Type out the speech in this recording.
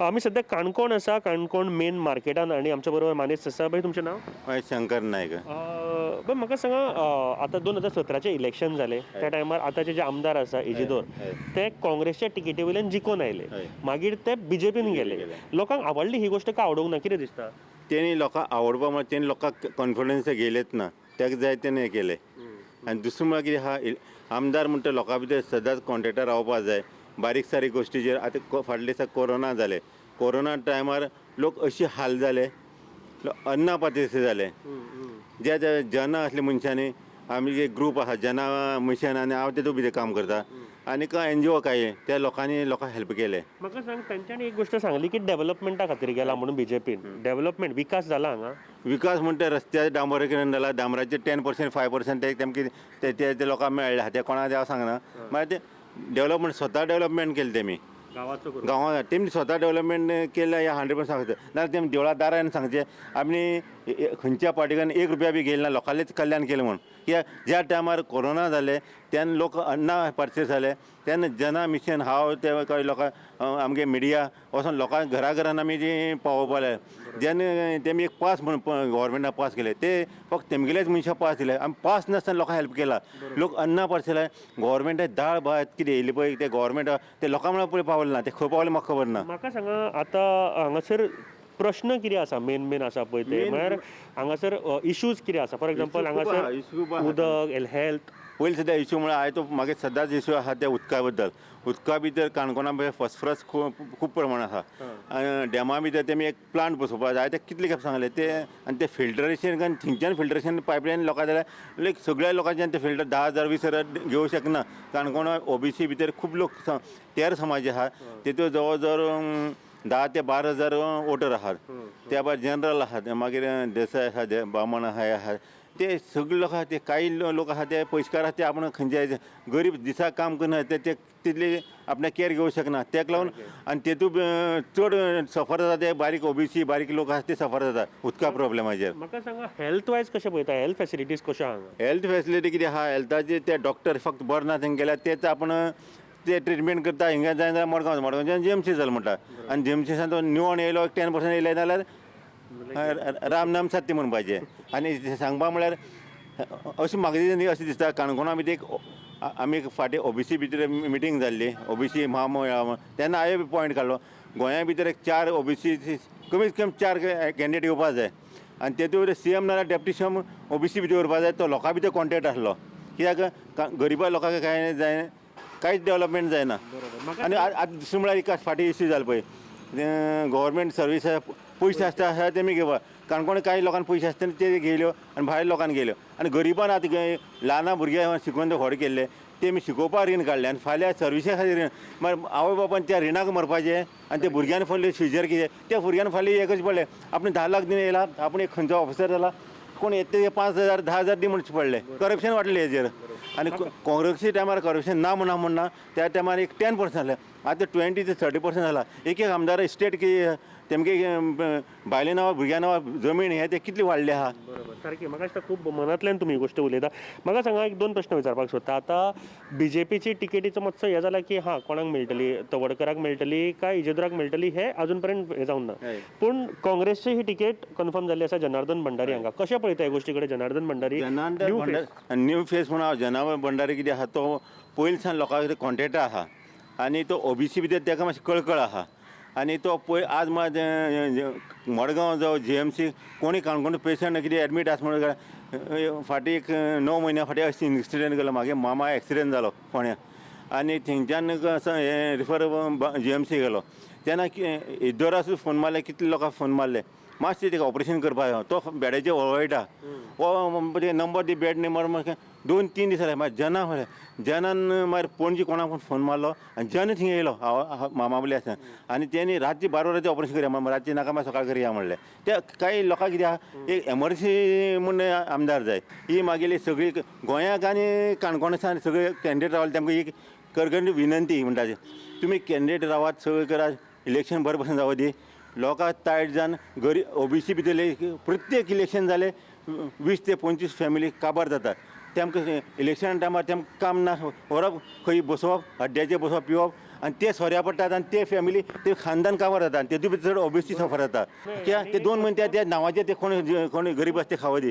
आमी सद्या काणकोण आसा, काणकोण मेन मार्केटान आनी आमच्या बरोबर मानेस्त आसा. बाय, तुमचें नांव? हय, शंकर नायक. बाय, म्हाका सांगा, आतां 2017चें इलेक्शन जालें त्या टायमार आतांचे जे आमदार आसा इजिदोर ते काँग्रेसच्या तिकेटी वयल्यान जिखून आयले, मागीर ते बीजेपीन गेले. लोकांक आवडली ही गोश्ट काय आवडूंक ना, कितें दिसता? तेणी लोकांक आवडपा म्हळ्यार तेणी लोकांक कॉन्फिडन्स घेयलेच ना, ताका जाय तेणी हें केलें. आनी दुसरें म्हळ्यार कितें आहा, आमदार म्हणटा लोकां भितर सदांच कॉन्टेक्टार रावपा जाय बारीक सारीक गोश्टीचेर. आतां फाटले दिसा कोरोना जाले, कोरोना टायमार लोक अशी हाल जाले, अन्ना पातेसे जाले. जे जे जना आसले मनशांनी, आमी जे ग्रूप आहा जना मिशन आनी हांव तेतूंत भितर काम करता आनी एनजीओ काय त्या लोकांनी लोकांक हेल्प केले. म्हाका सांग, तांच्यांनी एक गोश्ट सांगली की डेव्हलपमेंटा खातीर गेला म्हणून बीजेपीन, डेव्हलपमेंट विकास जाला हांगा? विकास म्हणटा रस्त्यार डांबरीकरण जाला, डांबराचे 10% 5% ते तेमके ते लोकांक मेळ्ळे, ते कोणाक हांव सांगना. मागीर ते डेव्हलपमेंट स्वता डेव्हलपमेंट केलें तेमी गांवांत, तेमी स्वता डेव्हलपमेंट केलें हें 100% सांगता. नाजाल्यार तेमी देवळा दारान सांगचें आमी खंयच्या पार्टीन 1 रुपया बी घेयला ना, लोकांलेच कल्याण केलें म्हूण. कित्याक ज्या टायमार कोरोना जाले तेन्ना लोक अन्ना पार्सेस जाले, तेन्ना जना मिशन हांव ते काय लोकांक आमगे मिडिया वचोन लोकांक घरा घरान आमी जी पावोवपा लागले. जेन्ना तेमी एक पास म्हूण गव्हर्मेंटान पास केले, ते फक्त तेमगेलेच मनशां पास दिले, आमी पास नासतना लोकांक हेल्प केला. लोक अन्ना पार्सेल गव्हर्मेंटान दाळ भात कितें येयली पळय ते गव्हर्मेंट ते लोकां म्हळ्यार पळय पावलें ना, ते खंय पावलें म्हाका खबर ना. म्हाका सांगा, आतां हांगासर प्रश्न कितें आसा, मेन मेन आसा पळय ते, म्हळ्यार हांगासर इश्यूज कितें आसा? फॉर एग्जाम्पल हांगासर उदक, हेल्थ. पयलीं सद्या इश्यू म्हळ्यार हांवें तो मागीर सदांच इश्यू आसा त्या उदका बद्दल. उदका भितर काणकोणा भितर फॉस्फरस खूब प्रमाण आसा आनी डॅमा भितर तेमी एक प्लांट बसोवपाक जाय, ते कितले खेप सांगले ते. आनी ते फिल्टरेशन थंयच्यान फिल्टरेशन पायपलायन लोकां जाल्यार लायक सगळ्या लोकांच्यान ते फिल्टर 10 हजार 20 हजार घेवंक शकना. काणकोणा ओबीसी भितर खूब लोक 13 समाज आसा, तेतूंत जवळ जवळ 10 ते 12 हजार वोटर आसात. त्या भायर जनरल आसात, मागीर देसाय आसा, बामण आसा, हे आसा, ते सगळे लोक आसा. ते कांय लोक आसा ते पयशकार आसा, ते आपूण खंयच्या गरीब दिसा काम करना ते तितली आपल्या केअर घेवंक शकना, तेका लागून आनी तेतूंत चड सफर जाता ते बारीक ओबीसी बारीक लोक आसा ते सफर जाता उदका प्रॉब्लेमाचेर. म्हाका सांगा, हेल्थ वायज कशें पळयता, हेल्थ फेसिलिटीज कश्यो हांगा? हेल्थ फेसिलिटी कितें आहा, हेल्थाचे ते डॉक्टर फक्त बरें ना थंय गेल्यार तेच आपूण ते ट्रिटमेंट करता. हिंगा जाय जाल्यार मडगांव, मडगांवच्यान जीएमसी जालें म्हणटा, आनी जीएमसीसान तो निवण येयलो 10% येयले जाल्यार राम नाम सत्य म्हणपाचें. आनी सांगपा म्हळ्यार अशें म्हाका अशें दिसता, काणकोणा भितर एक आमी फाटीं ओबीसी भितर मिटींग जाल्ली, ओबीसी म्हामंडळ, तेन्ना हांवें पॉयंट काडलो गोंया भितर एक 4 ओबीसी कमीत कमी 4 कॅन्डिडेट येवपा जाय आनी तेतूंत सीएम नाल्यार डेप्टी सीएम ओबीसी भितर उरपा जाय, तो लोकां भितर कॉन्टेक्ट आसलो. कित्याक गरिबा लोकांक कांय जाय, कांयच डेव्हलपमेंट जायना. आनी आतां दुसरें म्हळ्यार एक फाटीं इश्यू जालो पळय, गव्हर्मेंट सर्वीस पयशे आसता आसा तेमी घेवपा. काणकोण कांय लोकांक पयशे आसता ते घेयल्यो आनी भायर लोकांक घेयल्यो, आनी गरिबान आतां ल्हान भुरग्यांक शिकोवन व्हड केल्ले तेमी शिकोवपाक रीण काडलें आनी फाल्यां सर्विसा खातीर रीण, मागीर आवय बापायन त्या रिणाक मरपाचें आनी त्या भुरग्यांनी फाल्यां फ्युचर कितें, त्या भुरग्यांनी फाल्यां एकच पडलें आपण 10 लाख दिवन येयला, आपूण एक खंयचो ऑफिसर जाला, कोण येता ते 5 हजार 10 हजार दी म्हणचे पडले, करप्शन वाडलें हेजेर. आनी काँग्रेसी टायमार करप्शन ना म्हणा म्हणना त्या टायमार एक 10% जालें, आतां 20 ते 30% जाला. एक एक आमदार स्टेट की तेमगे बायले नांवा भुरग्यां नांवा जमीन हे ते कितली वाडले आहा. बरोबर, सारकी. म्हाका दिसता खूब मनांतल्यान तुमी ही गोश्ट उलयता. म्हाका सांगा, एक 2 प्रश्न विचारपाक सोदता. आतां बीजेपीची टिकेटीचो मातसो हें जाला की हां कोणाक मेळटली, तवडकराक मेळटली काय इजेद्राक मेळटली हें अजून पर्यंत हें जावंक ना, पूण काँग्रेसची ही टिकेट कन्फर्म जाल्ली आसा जनार्दन भंडारी हांगा. कशें पळयता ह्या गोश्टी कडेन जनार्दन भंडारी? जनार्दन न्यू फेस म्हणून हांव जनार्दन भंडारी कितें आहा, तो पयलीं सावन लोकां कडेन कॉन्टेक्ट आहा आनी तो ओबीसी भितर ताका मातशी कळकळ आहा. आनी तो पळय आज मडगांव जावं जीएमसी कोणी काणकोण पेशंट कितें एडमीट आसा म्हणून फाटीं एक 9 म्हयन्या फाटीं अशें इन्सिडंट गेलो, मागीर मामा एक्सिडंट जालो फोंड्या आनी थंयच्यान हें रिफर जीएमसी गेलो. तेन्ना इदोरा सुद्दां फोन मारले, कितले लोकांक फोन मारले, मातशें ताका ऑपरेशन करपाक जाय, तो बेडाचेर वळवळटा, हो नंबर दी बेड नंबर 2-3 दीस जाले. मागीर जना म्हणलें, जनान मागीर पणजी कोणाक फोन मारलो आनी जन थंय येयलो हांव मामा बोली आसा आनी तेणी रातची 12 वरांचें ऑपरेशन करया, रातची नाका मागीर सकाळ करया म्हणलें. ते कांय लोकांक कितें आहा एक एमरजन्सी म्हूण आमदार जाय. ही मागेली सगळी गोंयाक आनी काणकोणासान सगळे कॅन्डिडेट रावले, तेमकां एक करकणी विनंती म्हणटा तुमी कॅन्डिडेट रावात, सगळें करात, इलेक्शन बरें भशेन जावं दी. लोकांक तायट जावन गरीब ओबीसी भितरले प्रत्येक इलेक्शन जालें 20 ते 25 फॅमिली काबार जातात. तेमकां इलेक्शन टायमार तेमकां काम ना, व्हरप खंय बसोवप, अड्ड्याचेर बसोवप, पिवप आनी ते सोऱ्या पडटात आनी ते फॅमिली ते खानदान काबार जाता आनी तेतून भितर चड ओबीसी सफर जाता. कित्याक ते 2 म्हयने त्या नांवाचे ते कोण कोण गरीब आसा ते खावो दी.